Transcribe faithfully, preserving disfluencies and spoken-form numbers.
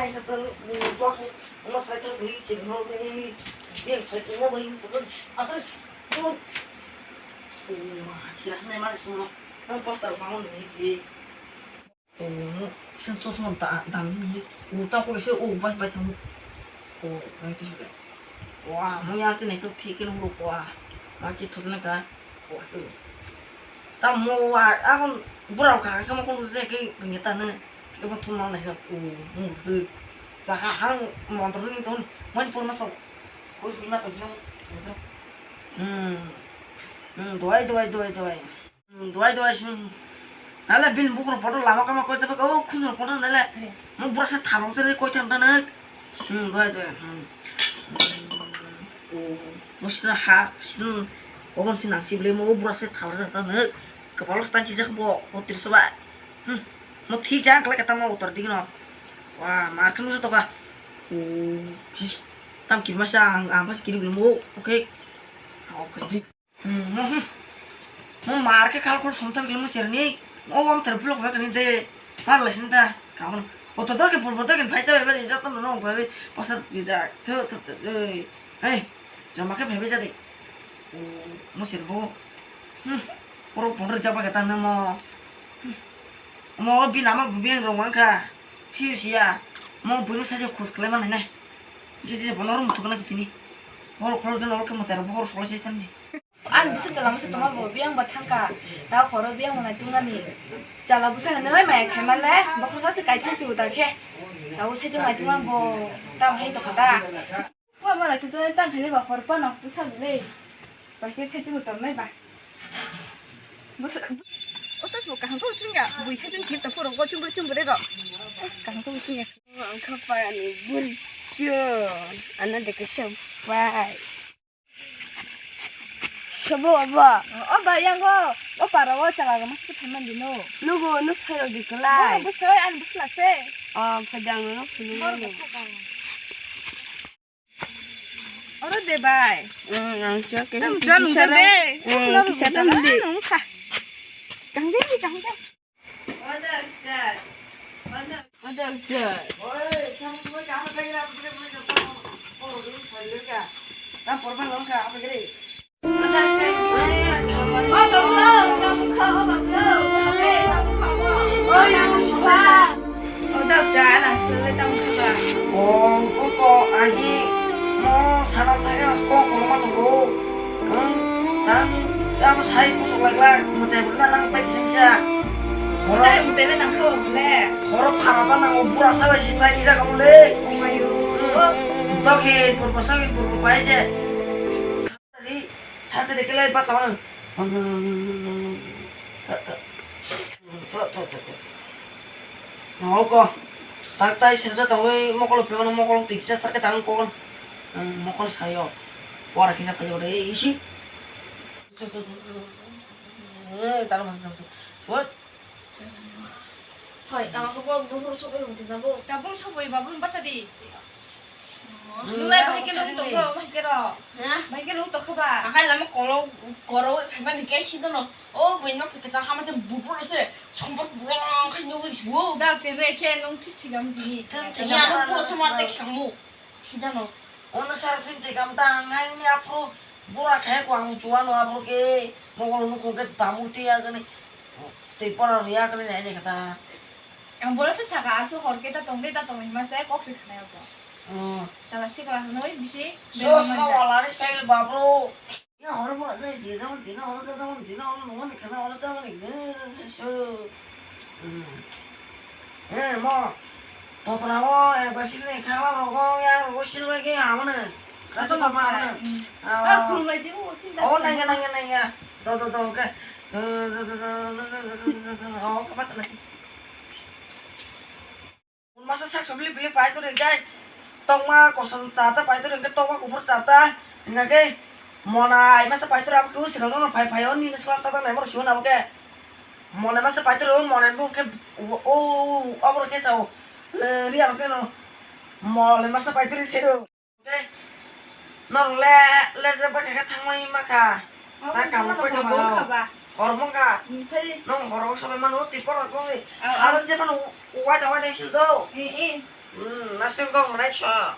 hai ka tang, bok ni, mo sai thang ni, ching ho ni, bien khai ko mo bai ko, a ko, mo. Thira ne ma sung no. Ang poster ma ni ki. Sen chosma da, dam ni. U ta ko se u bai bai thang. Ko, bai ti se. Wa, mo ya ke ne to thik ke lo ko. Ma ki thok na ka. Ko. Tamo wa, akon burao ka, kamo kono je ke, nge ta ne, ebo thum nang nai, u, u, u, saka hang, montro ni ton, man por ma so, koi suna to jong, hmm, hmm, doi, doi, doi, doi, hmm, doi, doi, hmm, nale bin bukro photo lama kama koi tabe, o, khunjor photo nale, mo burasa thabang se koi thang ta ne, Hmm, doi, doi, hmm. Mo sina ha, sina, obon sina si bile mo bura se thawar jata ne. Kapalo stanchi jak bo, o tirso ba. Hmm. Mo thik jang kala kata mo utar digno. Wa, mar kanu to ka. O, sis, tam kirma sa ang, ang pas kiri bile mo, okay. Okay. Hmm, hmm, hmm. Mo mar ke kal kol somthar gili mo cherni. O wam thar blok ba kani de. Mar la sinta. Kaun. O to dor ke bol bol ke phai sa ba ni jat no no ba. Pasar di ja. Thu thu thu. Ei. Ei. Jama ke phai ja de. O mo cher bo. Hmm. Poro pondro jaba ke tan mo. Hmm. Mo bi nama bi ang rong ka. Siu siya. Mo bunu sa je khus kle man ne. Je je bono rum thukna kitini. Hor khol den ol ke mo ter bo hor solo se tan di. Ani bwswk chwla masa tongma bo biyang bo thangkha. Ta horo biyang bo naitung ani. Chwla bwsa hinwi maya khaima le bokhorok se kaithang chuda khe. Ta o saichung naitung ang bo tam hai tongkha ta. Wa ma naitung chwla tang khaini ba hor pano bwsa le. Ba khe saichung tong nai ba. Bwsa o ta bo kaham ko chunga. Bui saichung khe ta phoro ko chung chung re ro. Kaham ko chunga. Ang kha pa ani buri. Ana de ke sab pai. Sobo obo. O ba yang go. O para o chala go mas ke phaman di no. Nugo nu sai di kelai. Bo sai an bus la se. O phadang no phulu. Oro de bai. Ang chok ke. Ang chok de. Ang chok de. Kang de kang de. Ong, ong, ong, agi, mo sana thaga kok koloma nungo. Hmm, tang, tang sai kusuk lai lai, mutai bwrwkna nang pai kisa kisa. Horo, mutai le nang kho le. Horo pharaba nango, bura sabai si sai kisa kamo le. Omayo. Hmm. Dokin, purbo sokin, purbo pai se. Sate de kelai basa wano. Noko. Tak tai serja tangwi mokolo pemano mokolo tiksa sarke tang kon. Mokol sayo. Wara kisa payo de isi. Talo masam. What? Hoi, tama ko bo buhur so ko hung tisa bo. Tabung so boi babu basa di. Nung lai bahai ke nung tokho, bahai ke ro. Ha? Bahai ke nung tokho ba. Akai lama kolo, koro, phaiba ni ke hidano. O boi no kita hama se bubur se, chombor bubur khai nung bo. Da te be ke nung thik thik am di. Thik thik am. Ya, bubur se ma te kamu. Hidano. Ono sar phin te kam ta ngai ni apro bura khe ko ang chuano apro ke mogol nu ko ke tamu te ya gani. Te pora ya gani nai ne kata. Ang bola se saka asu hor ke ta tong de ta tong ma se kok se khna ko. Hmm. Chala si kala noi bisi. Sos ma wala ni spell babro. Tina horo mo ase, jejamon tina horo jejamon, tina horo nungmani khana horo jamani, eh, so. Hmm. Eh, mo. Topra mo, eh, basile khawa rogo, ya rogo silwe ke amane. Kaso mama amane. Hmm. Ah, khulumlai di, o, sinta. Oh, nanya, nanya, nanya. Do, do, do, ke. Do, do, do, do. Oh, kapat lagi. Masa sak sabili bili pai turi hingke tongma kosom chata pai turi hingke tongma kuphur chata hingke mona ai masa pai turi abo kebo sikang no phai phai o nini swkang chata nai moro siyo na bo ke mona masa pai turi o mona bo ke o abo ke chao real ke no mona masa pai turi sero. Norok le, le, le, bwkha khe thangmani ma kha. Oh, ta kamu koi thangma kha ba? Hor mong kha. Nong horo sabai mano, twi porok koi. Oh, aro oh. Je mano, uwai da uwai da sujou. Eh, eh. Hmm, nasib kong manai sa.